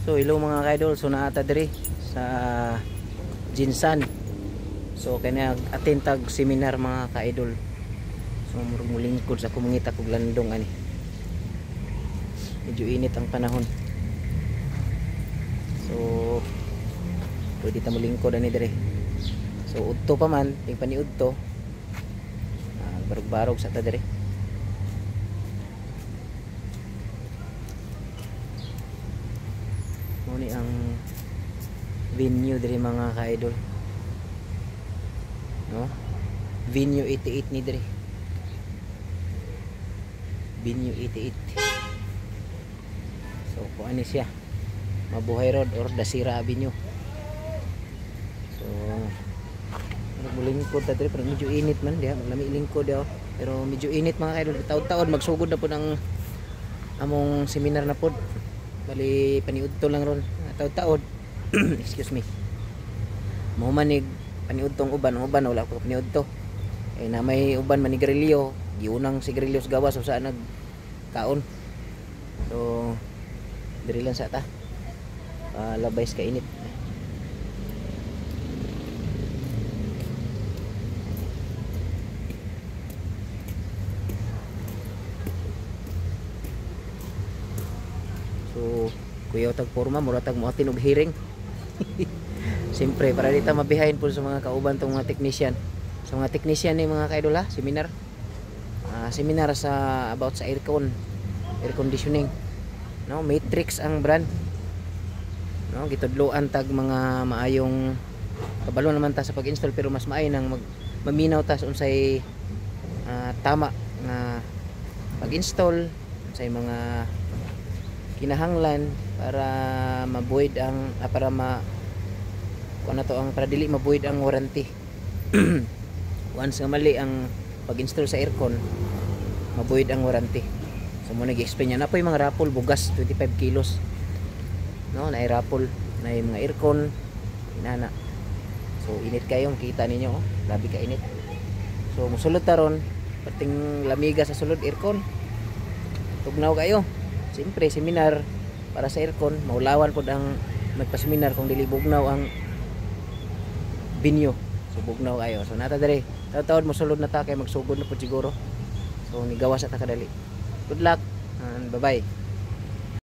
So hello mga ka-idol, so naata diri sa Jinsan. So kay nag-attend tag seminar mga ka-idol. So murag molingkod sa kumangita kog landong ani. Medyo init ang panahon. So pwede ta molingkod ani diri. So udto pa man, ting paniudto. Barog-barog sa ta diri. Muni ang venue diri mga ka-idol. No? Venue 88 ni diri. Venue 88. So kuan ni siya. Mabuhay Road or Dasira Avenue. So mulingkod ta diri pero medyo init man diha, maglami lingkod diha. Pero medyo init mga ka-idol. Taud-taud magsugod na pud ang among seminar na pud. Bali paniudto lang ron. Taud-taud. Excuse me. Mao manig paniudtong uban, ang uban wala ko paniudto. Eh na may uban man ni Grillo, giunang si Grillo sa gawas usa nagkaon. So diri lang sa ta. Labay sa kainit. So kuyaw tag porma, mura tag moatin og hearing. Siyempre para di ta mabihain po sa mga kauban tong mga technician. Sa mga technician ni mga ka-idol ha, seminar. Seminar sa about sa aircon, air conditioning. No, Matrix ang brand. No, gitudloan tag mga maayong kabalo naman ta sa pag-install pero mas maayo nang maminaw ta sa unsay tama nga pag-install, unsay mga kinahanglan para mabuoyd ang para ma kuan na to ang para dili mabuoyd ang warranty. Once nga mali ang pag-install sa aircon, mabuoyd ang warranty. So mo nag-explain niya na po yung mga raffle bugas 25 kilos. No, naay raffle, naay mga aircon inana. So init kayo, kita ninyo oh, grabe ka init. So mosulod ta ron, pating lamiga sa sulod aircon. Tugnaw kayo. Siyempre seminar para sa aircon, maulawan pod ang nagpa-seminar kung dili bugnaw ang venue. So bugnaw kayo. So nata diri, taud-taud mosulod na ta kay magsugod na pod siguro. So nigawas ta kadali. Good luck and bye-bye.